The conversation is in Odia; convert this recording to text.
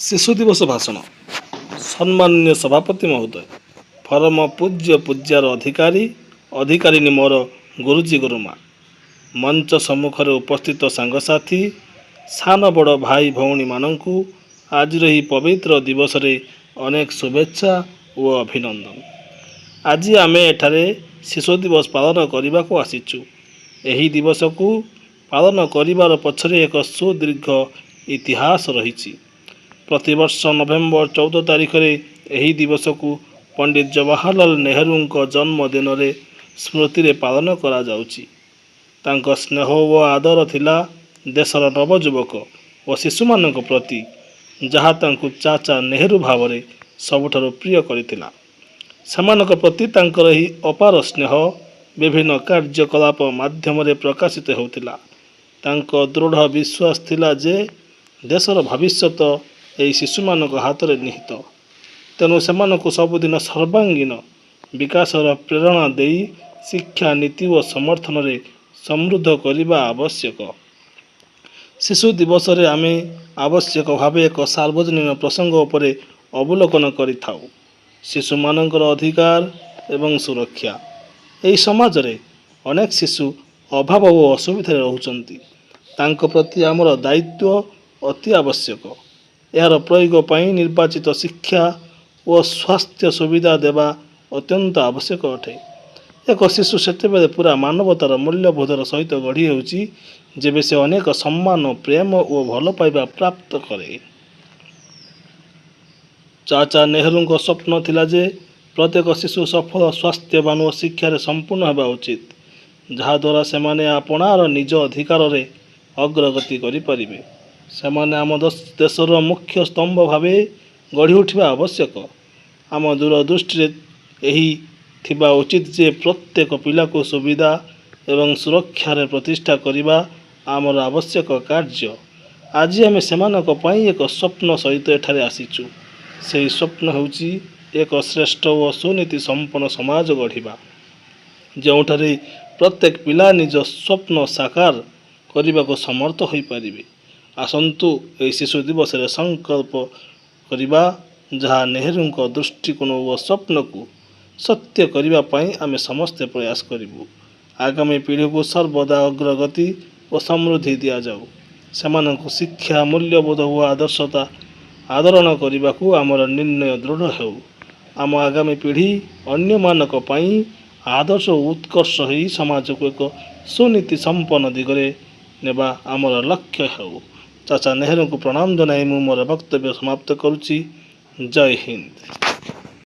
ଶିଶୁ ଦିବସ ଭାଷଣ। ସମ୍ମାନନୀୟ ସଭାପତି ମହୋଦୟ, ପରମ ପୂଜ୍ୟ ପୂଜ୍ୟାର ଅଧିକାରୀ ଅଧିକାରିଣୀ, ମୋର ଗୁରୁଜୀ ଗୁରୁମା, ମଞ୍ଚ ସମ୍ମୁଖରେ ଉପସ୍ଥିତ ସାଙ୍ଗସାଥି, ସାନ ବଡ଼ ଭାଇ ଭଉଣୀମାନଙ୍କୁ ଆଜିର ଏହି ପବିତ୍ର ଦିବସରେ ଅନେକ ଶୁଭେଚ୍ଛା ଓ ଅଭିନନ୍ଦନ। ଆଜି ଆମେ ଏଠାରେ ଶିଶୁ ଦିବସ ପାଳନ କରିବାକୁ ଆସିଛୁ। ଏହି ଦିବସକୁ ପାଳନ କରିବାର ପଛରେ ଏକ ସୁଦୀର୍ଘ ଇତିହାସ ରହିଛି। ପ୍ରତିବର୍ଷ ନଭେମ୍ବର 14 ତାରିଖରେ ଏହି ଦିବସକୁ ପଣ୍ଡିତ ଜବାହରଲାଲ ନେହେରୁଙ୍କ ଜନ୍ମଦିନରେ ସ୍ମୃତିରେ ପାଳନ କରାଯାଉଛି। ତାଙ୍କ ସ୍ନେହ ଓ ଆଦର ଥିଲା ଦେଶର ନବଯୁବକ ଓ ଶିଶୁମାନଙ୍କ ପ୍ରତି, ଯାହା ତାଙ୍କୁ ଚାଚା ନେହେରୁ ଭାବରେ ସବୁଠାରୁ ପ୍ରିୟ କରିଥିଲା। ସେମାନଙ୍କ ପ୍ରତି ତାଙ୍କର ଏହି ଅପାର ସ୍ନେହ ବିଭିନ୍ନ କାର୍ଯ୍ୟକଳାପ ମାଧ୍ୟମରେ ପ୍ରକାଶିତ ହେଉଥିଲା। ତାଙ୍କ ଦୃଢ଼ ବିଶ୍ୱାସ ଥିଲା ଯେ ଦେଶର ଭବିଷ୍ୟତ ଏହି ଶିଶୁମାନଙ୍କ ହାତରେ ନିହିତ। ତେଣୁ ସେମାନଙ୍କୁ ସବୁଦିନ ସର୍ବାଙ୍ଗୀନ ବିକାଶର ପ୍ରେରଣା ଦେଇ ଶିକ୍ଷା, ନୀତି ଓ ସମର୍ଥନରେ ସମୃଦ୍ଧ କରିବା ଆବଶ୍ୟକ। ଶିଶୁ ଦିବସରେ ଆମେ ଆବଶ୍ୟକ ଭାବେ ଏକ ସାର୍ବଜନୀନ ପ୍ରସଙ୍ଗ ଉପରେ ଅବଲୋକନ କରିଥାଉ, ଶିଶୁମାନଙ୍କର ଅଧିକାର ଏବଂ ସୁରକ୍ଷା। ଏହି ସମାଜରେ ଅନେକ ଶିଶୁ ଅଭାବ ଓ ଅସୁବିଧାରେ ରହୁଛନ୍ତି। ତାଙ୍କ ପ୍ରତି ଆମର ଦାୟିତ୍ୱ ଅତି ଆବଶ୍ୟକ। ଏହାର ପ୍ରୟୋଗ ପାଇଁ ନିର୍ବାଚିତ ଶିକ୍ଷା ଓ ସ୍ୱାସ୍ଥ୍ୟ ସୁବିଧା ଦେବା ଅତ୍ୟନ୍ତ ଆବଶ୍ୟକ ଅଟେ। ଏକ ଶିଶୁ ସେତେବେଳେ ପୁରା ମାନବତାର ମୂଲ୍ୟବୋଧର ସହିତ ଗଢ଼ି ହେଉଛି, ଯେବେ ସେ ଅନେକ ସମ୍ମାନ, ପ୍ରେମ ଓ ଭଲ ପାଇବା ପ୍ରାପ୍ତ କରେ। ଚାଚା ନେହେରୁଙ୍କ ସ୍ୱପ୍ନ ଥିଲା ଯେ ପ୍ରତ୍ୟେକ ଶିଶୁ ସଫଳ, ସ୍ୱାସ୍ଥ୍ୟବାନ ଓ ଶିକ୍ଷାରେ ସମ୍ପୂର୍ଣ୍ଣ ହେବା ଉଚିତ, ଯାହାଦ୍ୱାରା ସେମାନେ ଆପଣାର ନିଜ ଅଧିକାରରେ ଅଗ୍ରଗତି କରିପାରିବେ। ସେମାନେ ଆମ ଦେଶର ମୁଖ୍ୟ ସ୍ତମ୍ଭ ଭାବେ ଗଢ଼ି ଉଠିବା ଆବଶ୍ୟକ। ଆମ ଦୂରଦୃଷ୍ଟିରେ ଏହି ଥିବା ଉଚିତ ଯେ ପ୍ରତ୍ୟେକ ପିଲାକୁ ସୁବିଧା ଏବଂ ସୁରକ୍ଷାରେ ପ୍ରତିଷ୍ଠା କରିବା ଆମର ଆବଶ୍ୟକ କାର୍ଯ୍ୟ। ଆଜି ଆମେ ସେମାନଙ୍କ ପାଇଁ ଏକ ସ୍ୱପ୍ନ ସହିତ ଏଠାରେ ଆସିଛୁ। ସେହି ସ୍ୱପ୍ନ ହେଉଛି ଏକ ଶ୍ରେଷ୍ଠ ଓ ସୁନୀତି ସମ୍ପନ୍ନ ସମାଜ ଗଢ଼ିବା, ଯେଉଁଠାରେ ପ୍ରତ୍ୟେକ ପିଲା ନିଜ ସ୍ୱପ୍ନ ସାକାର କରିବାକୁ ସମର୍ଥ ହୋଇପାରିବେ। ଆସନ୍ତୁ, ଏହି ଶିଶୁ ଦିବସରେ ସଂକଳ୍ପ କରିବା, ଯାହା ନେହେରୁଙ୍କ ଦୃଷ୍ଟିକୋଣ ଓ ସ୍ୱପ୍ନକୁ ସତ୍ୟ କରିବା ପାଇଁ ଆମେ ସମସ୍ତେ ପ୍ରୟାସ କରିବୁ। ଆଗାମୀ ପିଢ଼ିକୁ ସର୍ବଦା ଅଗ୍ରଗତି ଓ ସମୃଦ୍ଧି ଦିଆଯାଉ। ସେମାନଙ୍କୁ ଶିକ୍ଷା, ମୂଲ୍ୟବୋଧ ଓ ଆଦର୍ଶତା ଆଦରଣ କରିବାକୁ ଆମର ନିର୍ଣ୍ଣୟ ଦୃଢ଼ ହେଉ। ଆମ ଆଗାମୀ ପିଢ଼ି ଅନ୍ୟମାନଙ୍କ ପାଇଁ ଆଦର୍ଶ ଓ ଉତ୍କର୍ଷ ହୋଇ ସମାଜକୁ ଏକ ସୁନୀତି ସମ୍ପନ୍ନ ଦିଗରେ ନେବା ଆମର ଲକ୍ଷ୍ୟ ହେଉ। ଚାଚା ନେହେରୁଙ୍କୁ ପ୍ରଣାମ ଜଣାଇ ମୁଁ ମୋର ବକ୍ତବ୍ୟ ସମାପ୍ତ କରୁଛି। ଜୟ ହିନ୍ଦ।